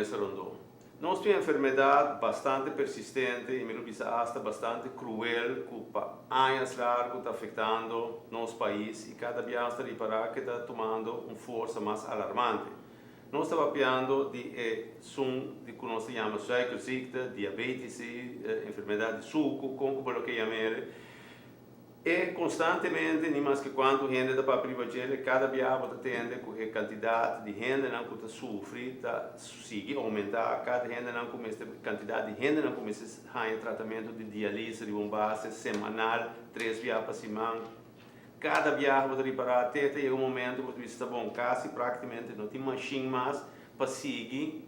mesa rondó. Nos tin un enfermedat bastante persistente i mi lo bisa asta bastante kruel ku pa añas largu ta afektando nos pais i kada bia nos ta ripará ke ta tumando un forsa mas alarmante. Nos ta papiando di e sun di ku nos ta yama suikerziekte, diabetes, enfermedat di suku, kon ku bo lo ke yam'el. E konstantemente, ni maske kuantu hende ta papia riba djel, e kada biaha bo ta tende ku e kantidat di hendenan ku ta sufri ta sigui oumentá, kada hendenan ku mester, kantidat di hendenan ku mester haña tratamentu di dialise riba un base semanal, tres biaha pa siman. Kada biaha bo ta ripará te ta yega un momento ku bo ta bisa ta bon, kasi praktikamente no tin mashin mas pa sigui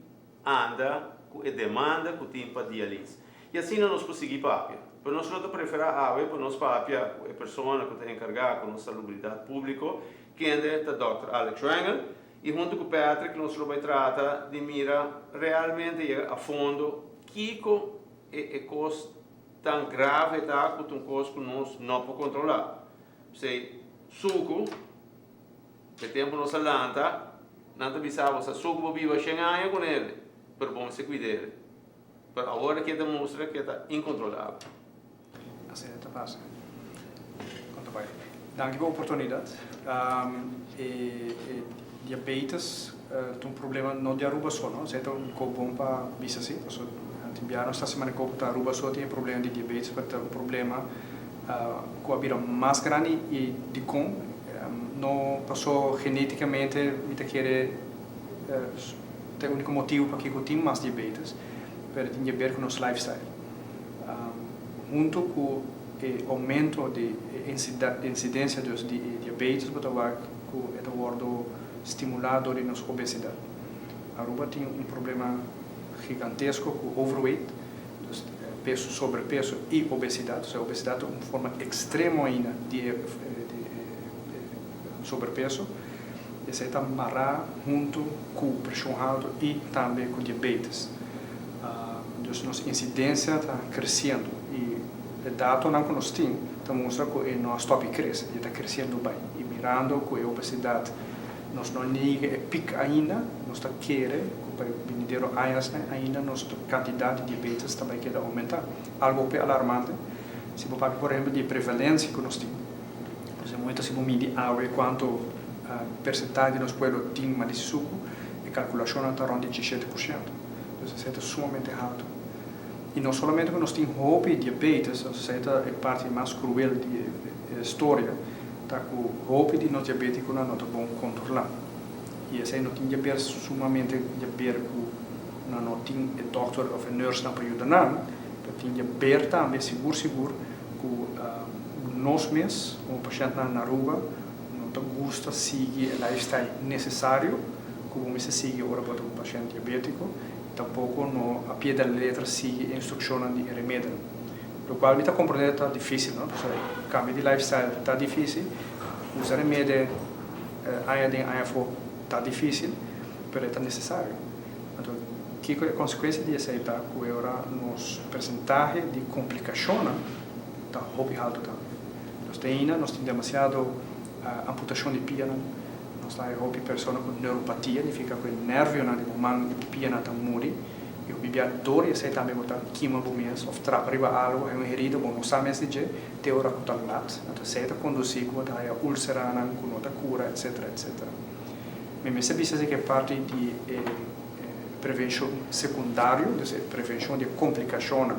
anda ku e demanda ku tin pa dialis. I asina nos por sigui papia. Pero nos lo ta preferá awe pa nos papia ku e persona ku ta enkargá ku nos salubridat públiko, kende ta dòkter Alex Rangel, i huntu ku Patrick nos lo bai trata di mira realmente yega a fondo kiko e e kos Tan grave ta ku ta un kos ku nos no por kontrolá. P'esei, suku, e tempu nos a lanta, nan ta bisa bo sa suku bo biba shen aña ku nele, pero bo mester kuida el. Pero awor aki e ta mustra ku e ta inkontrolabel. Asina ta pasa. Kon ta bai? Danki pa e oportunidat. E diabetes ta un problema no di Aruba so, no. Esei ta un kos bon pa bisa si, pasobra tin biaha nos ta hasi manera ku ta Aruba so tin e problema di diabetes, pero ta un problema ku a bira mas grandi i dikon no paso geneticamente mi ta kere ta e uniko motibu pakiko tin mas diabetes, pero tin di aber ku nos lifestyle. Hunto ku e oumento di e insidensia dus di e diabetes bo ta wak ku e ta wòrdu stimulá dor di nos obesidat. Aruba tin un problema gigantesko ku overweight, dus peso, sobrepeso i obesidat. Osea obesidat ta un forma ekstremo ainda di e sobrepeso. Esei ta mará huntu ku preshon haltu i tambe ku diabetes. Dus nos insidensia ta kresiendo i e datonan ku nos tin ta mustra ku e no a stòp di krese, e ta kresiendo bai. I mirando ku e obesidat nos no a yega e pik ainda, nos ta kere ku pa e binidero añasnan ainda nos kantidat di diabetes ta bai keda oumentá. Algu hopi alarmante si bo papia por ehempel di e prevalensia ku nos tin. Dus e momento si bo midi awe kuantu persentahe di nos pueblo tin malisi suku, e kalkulashonnan ta rònt di 17%. Dus esei ta sumamente haltu. I no solamente ku nos tin hopi diabetes, esei ta e parti mas kruel di e storia, ta ku hopi di nos diabetikonan no ta bon kontrolá. I esei no tin di aber sumamente di aber ku nan no tin e dòkter òf e nùrsnan pa yuda nan, pero tin di aber tambe sigur sigur ku nos mes komo pashèntnan na Aruba no ta gusta sigui e lifestyle nesesario ku bo mester sigui ora bo ta un pashènt diabétiko i tampoko no a pie de la letra sigui e instrukshonnan di e remedinan. Lokual mi ta komprendé ta difísil no, pasobra kambio di lifestyle ta difísil, usa remede aña den aña afó ta difísil, pero e ta nesesario. Anto kiko e konsekuensia di esei ta ku e ora nos persentahe di komplikashonnan ta hopi haltu tambe. Nos te ainda nos tin demasiado amputashon di pianan, nos ta hay hopi persona ku neuropatia, nifica ku e nervionan di bo man i bo pianan ta muri i hopi bia dor di esei tambe bo ta kima bo mes òf trapa riba algu, hay un herida bo no sa mes di dje te ora ku ta lat. Anto esei ta kondusí ku bo ta haya ulseranan ku no ta kura etcetera etcetera. Mi mester bisa si ku e parti di e prevenshon sekundario, dus e prevenshon di e komplikashonnan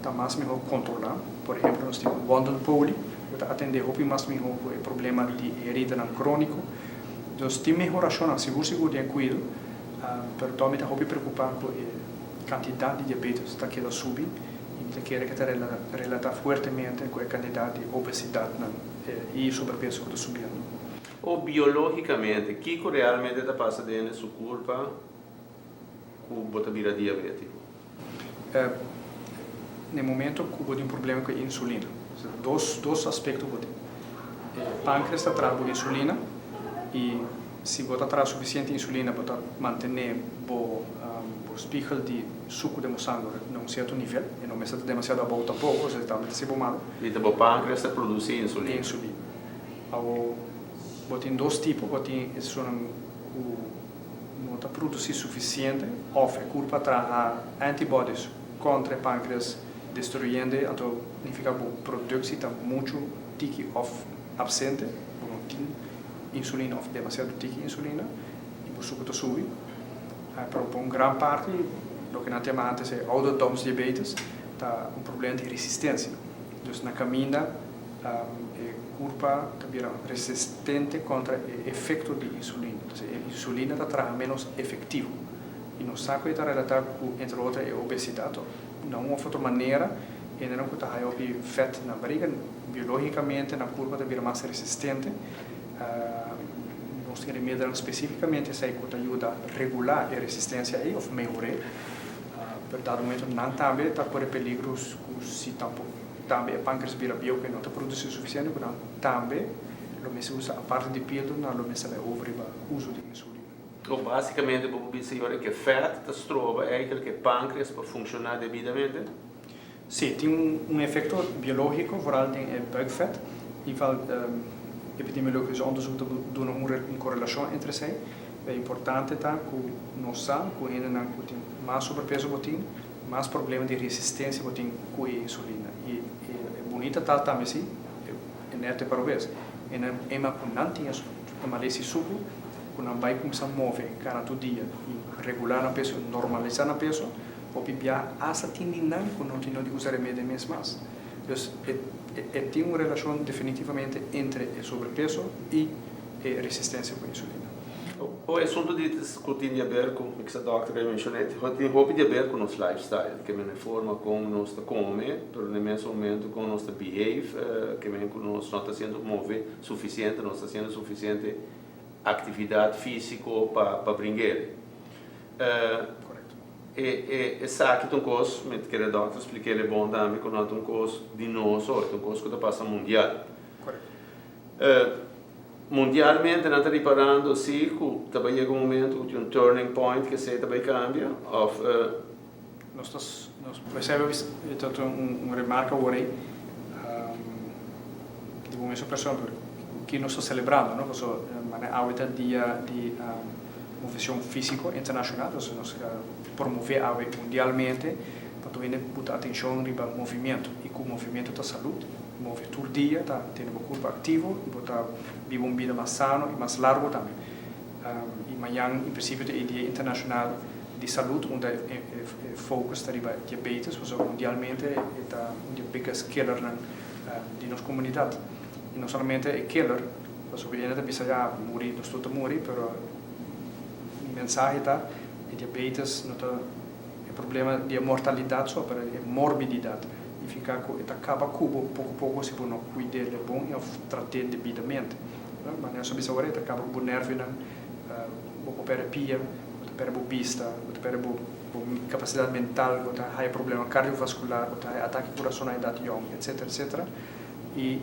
ta mas mihó kontrolá. Por ehempel nos tin un wandelpoli ku ta atendé hopi mas mihó ku e problema di e heridanan króniko. Dus tin mehorashonnan sigur sigur den e kuido, pero tòg mi ta hopi preokupá ku e kantidat di diabetes ta keda subi i mi ta kere ku ta relatá fuertemente ku e kantidat di obesidatnan i sobrepeso ku ta subiendo. O biológicamente, kiko realmente ta pasa den su curpa cu bo ta bira diabetico? Na e momento cu bo tin problema cu e insulina, dos dos aspecto bo tin. E pancreas ta traha bo insulina y si bo ta traha suficiente insulina bo ta mantene bo bo spiegel di sucu den bo sanger na un cierto nivel, e no mester ta demasiado abou tampoco, pasobra tambe ta haci bo malo. Y ta bo pancreas ta produci insulina. Insulina. Awo bo tin dos tipo, bo tin esunnan ku. no ta produsí sufisiente òf e kurpa traha antibodies kontra e pánkreas destruyendo, anto nifiká ku produkshon ta muchu tiki òf apsente, bo no tin insulina òf demasiado tiki insulina i bo suku ta subi. Pero pa un gran parti, loke nan yama antes e ouderdomsdiabetes, ta un problema di resistensia. Dus na kaminda e kurpa ta bira resistente kontra e efekto di insulina. Dus e insulina ta traha ménos efektivo. I nos sa ku e ta relatá ku, entre otro, e obesidat. Na un òf otro manera, hendenan ku ta haya hopi vèt na bariga, biológikamente nan kurpa ta bira mas resistente. Nos tin remedionan spesífikamente esei ku ta yuda regulá e resistensia ei òf mehor'é. Pero dado momento nan tambe ta kore peligro ku si tampoko tambe e pánkreas bira bieu ku e no ta produsí sufisiente ku nan tambe lo mester usa aparte di píldora, nan lo mester bai over riba uso di insulina. O básikamente bo por bisa yora ku e fèt ta stroba eigenlijk e pánkreas pa funshoná debidamente? Sí, tin un efekto biológiko, vooral den e buikvet. In ieder geval, epidemiologisch onderzoek ta duna un korelashon entre esei. E importante ta ku nos sa ku hendenan ku tin mas sobrepeso bo tin mas problema di resistensia bo tin ku e insulina. I e bunita ta tambe si, e nèt e parobes. Hendenan ema ku nan tin e malesa di suku, ku nan bai kuminsá move kana tur dia i regulá nan peso, normalisá nan peso, hopi bia asta tin di nan ku no tin no di usa remedi mes mas. Dus e tin un relashon definitivamente entre e sobrepeso i e resistensia ku insulina. O asuntu di ku tin di aber ku, mi kisa dòkter a menshoná, tin hopi di aber ku nos lifestyle, ke men e forma kon nos ta kome, pero na e mes momento kon nos ta behave, ke men ku nos no ta hasiendo move sufisiente, no ta hasiendo sufisiente aktividat físiko pa bring'el. Korekto. E esaki ta un kos, mi ta kere dòkter splik'el e bon tambe, ku no ta un kos di nos so, e ta un kos ku ta pasa mundial. Korekto. Mundialmente nan ta riparando si ku ta bai yega un momento ku tin un turning point ku esei ta bai kambia òf? Nos ta nos por ehempel ta un remarka awor ei di bo mesun persona ku nos ta selebrando, no, pasobra manera awe ta dia di moveshon físiko internashonal, entonces nos ta promové awe mundialmente pa tur hende buta atenshon riba movimiento i ku movimiento ta salud. Move tur dia ta tene bo kurpa aktivo i bo ta biba un bida mas sano i mas largu tambe. I mañan en prinsipio ta e Dia Internashonal di Salud unda e focus ta riba diabetes pasobra mundialmente e ta un di e biggest killernan di nos komunidat. I no solamente e killer, pasobra hende ta bisa ya muri nos tur ta muri pero mi mensahe ta e diabetes no ta e problema di e mortalidat so pero e morbididat. Nifiká ku e ta kaba ku bo poko poko si bo no kuid'é bon i òf trat'é debidamente. Manera nos a bisa awor e ta kaba ku bo nèrvionan, bo por pèrdè pia, bo ta pèrdè bo bista, bo ta pèrdè bo kapasidat mental, bo ta haya problema kardiovaskular, bo ta haya atake kurason na edat yòn, etsetera, etsetera. I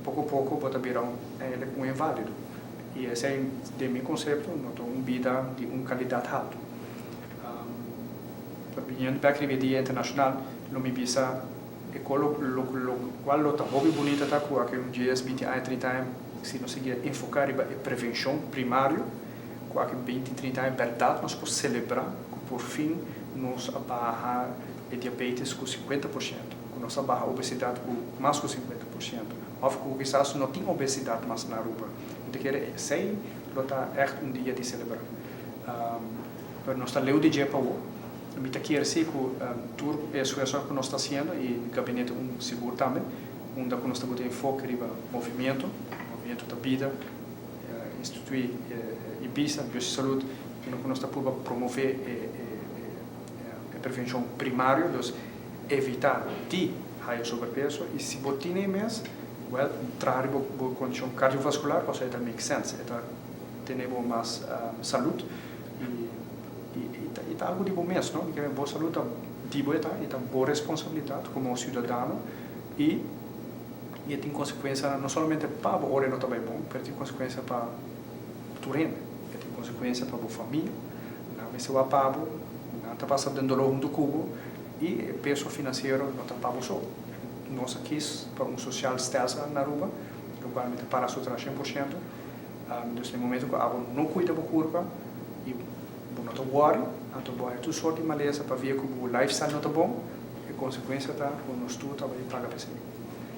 poko poko bo ta bira eigenlijk un inválido. I esei den mi konsepto no ta un bida di un kalidat haltu. Pero biniendo bek riba e Dia Internashonal, lo mi bisa e kos lo lo kual lo ta hopi bunita ta ku aki un dies, binti aña, trinta aña si nos sigui a enfoká riba e prevenshon primario, ku aki binti, trinta aña bèrdat nos por selebrá ku por fin nos a baha e diabetes ku 50%, ku nos a baha obesidat ku mas ku 50%, òf ku kisas no tin obesidat mas na Aruba. Mi ta kere esei lo ta ègt un dia di selebrá. Pero nos ta leu di dje pa awor. Mi ta kier si ku tur e esfuersonan ku nos ta hasiendo i gabinete un sigur tambe, unda ku nos ta buta enfoke riba movimiento, movimiento ta bida, instituí IBISA, Bus di Salud, unda ku nos ta purba promové e prevenshon primario, dus evitá di haya sobrepeso i si bo tin e mes, wèl traha riba bo kondishon kardiovaskular pasobra e ta make sense, e ta tene bo mas salud. I ta algu di bo mes, no? Bo salud ta di bo e ta, i ta bo responsabilidat komo siudadano i e tin konsekuensianan no solamente pa bo ora e no ta bai bon, pero e tin konsekuensia pa tur hende, e tin konsekuensia pa bo famia, nan mester wak pa bo, nan ta pasa den doló huntu ku bo i e peso finansiero no ta pa bo so. Nos a kis pa un sosial stelsel na Aruba, lokual mi ta para su tras 100%. Dus na e momento ku abo no kuida bo kurpa. I bo no ta worry, anto bo haya tur sort di malesa pavia ku bo lifestyle no ta bon, e konsekuensia ta ku nos tur ta bai paga pa esei.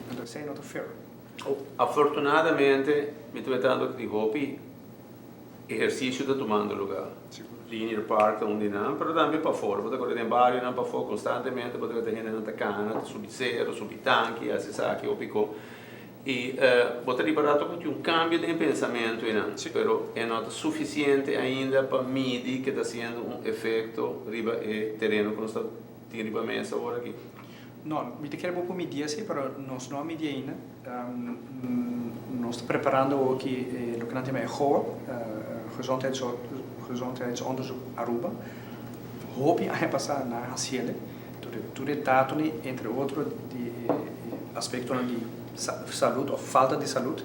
Anto esei no ta fair. Afortunadamente mi ta wetando ku tin hopi ehersisio ta tumando lugá. Linear Park ta un di nan, pero tambe pafor. Bo ta kore den barionan pafó konstantemente, bo ta weta hendenan ta kana, ta subi sero, subi tanki, hasi esaki, hopi ko. I bo ta ripará tok ku tin un kambio den e pensamentu einan, pero e no ta sufisiente ainda pa midi ke ta hasiendo un efekto riba e tereno ku nos ta tin riba mesa awor aki. No, mi ta kere bo por midi esei, pero nos no a midi ainda. Nos ta preparando awor aki loke nan ta yama e GOA, Gezondheidsonderzoek Aruba. Hopi aña pasá nan a hasiel. Tur e datonan, entre otro di e aspectonan di salud of falta di salud,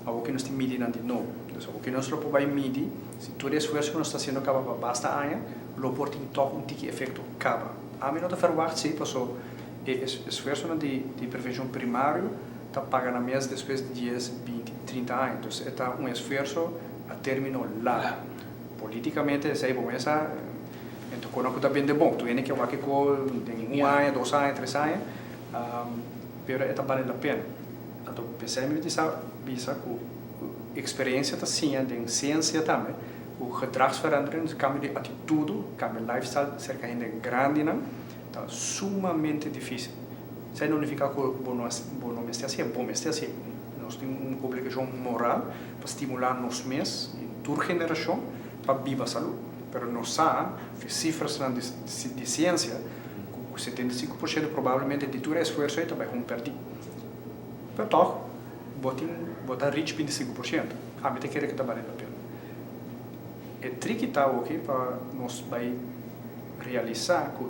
awor cu nos tin midi nan di nobo. Dus awor cu nos lo por bay midi si tur e esfuerzo cu nos ta haciendo caba pa basta aña lo por tin toch un tiki efecto caba. Ami no ta verwacht si, paso e esfuerzonan di prevencion primario ta paga nan mes despues di dies, binti, 30 aña. Dus e ta un esfuerzo a termino largo. Politicamente esey bo mes a. Enton ku nan ku ta bende bon, tur hende ke wak kiko den un aña, 2 aña, 3 aña, pero e ta bale la pena. Anto p'esei mi ta bisa ku eksperensia ta siña den siensia tambe ku gedragsverandering, kambio di atitudo, kambio lifestyle serka hende grandinan ta sumamente difísil. Esei no nifiká ku bo no mester hasié, bo mester hasié. Nos tin un obligashon moral pa stimulá nos mes, tur generashon, pa biba salú. Pero nos sa, sifranan di siensia, ku 75% probablemente di tur esfuerso ei ta bai hon pèrdí. Pero tòg, bo tin, bo ta reach 25%. Ami ta kere ku ta bale la pena. E triki ta aki pa nos bai realisá ku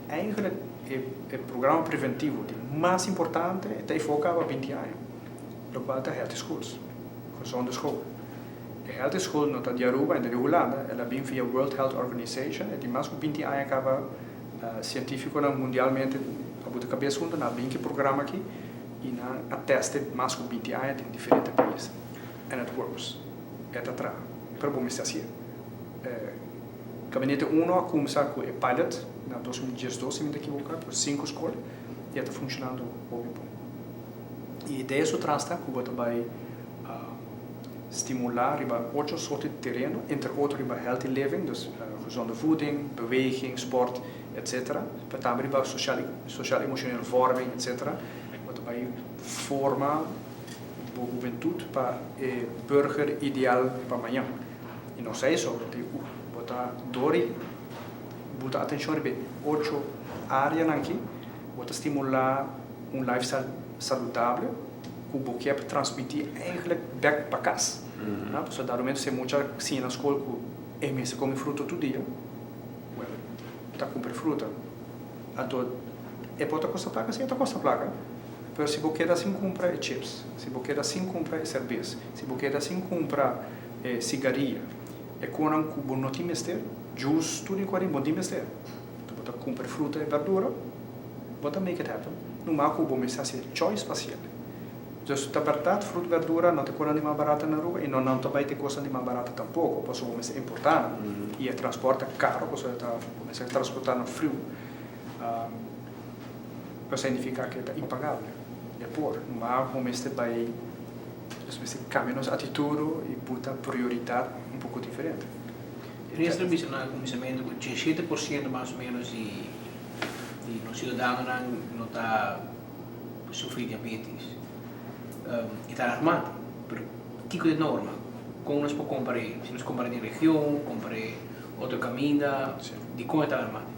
eigenlijk e programa preventivo di mas importante ta enfoká pa 20 aña, lokual ta Healthy Schools, gezonde school. E Healthy School no ta di Aruba, e ta di Hulanda, el a bin via World Health Organization, e tin mas ku 20 aña kaba sientífikonan mundialmente a buta kabes huntu, nan a bin ku e programa aki i nan a test e mas ku 20 aña den diferente pais. And it works. E ta traha. Pero bo mester hasié. Gabinete 1 a kuminsá ku e pilot na 2012, si mi no ta ekivoká, ku sinku skol i e ta funshonando hopi bon. E idea su tras ta ku bo ta bai stimulá riba ocho sorto di tereno, entre otro riba healthy living, dus gezonde voeding, beweging, sport, etcetera, pero tambe riba social social emocionele vorming, etcetera. Bo ta bai forma bo hubentut pa e burger ideal pa mañan. I no sa eso, bo ta dor di buta atenshon riba e ocho áreanan aki, bo ta stimulá un lifestyle saludable ku bo kier transmití eigenlijk bèk pa kas. Pasobra dado momento si e mucha siña na skol ku e mester kome fruta tur dia, well, ta kumpra fruta. Anto e por ta kosta plaka? Si, e ta kosta plaka. Pero si bo keda sin kumpra e chips, si bo keda sin kumpra e serbes, si bo keda sin kumpra e sigaria, e konan ku bo no tin mester, juice, tur di kua bo no tin mester. Anto bo ta kumpra e fruta e berdura, bo ta make it happen. Numa ku bo mester hasi e choice pa hasiel. Dus ta bèrdat fruta i berdura no ta konan di mas barata na Aruba i no nan ta bai te kosnan di mas barata tampoko, pasobra bo mester importá nan i e transport ta karo pasobra ta bo mester transportá nan friu. Lo signifiká ku e ta impagabel. E por, numa bo mester bai, nos mester kambia nos atitudo i buta prioridat un poko diferente. Minister a bisa na kuminsamentu ku 17% mas o ménos di nos siudadanonan no ta sufri diabetes. E ta alarmante, pero kiko ta e norma? Kon nos por kompar'é? Si nos kompar'é den region, kompar'é otro kaminda, dikon e ta alarmante?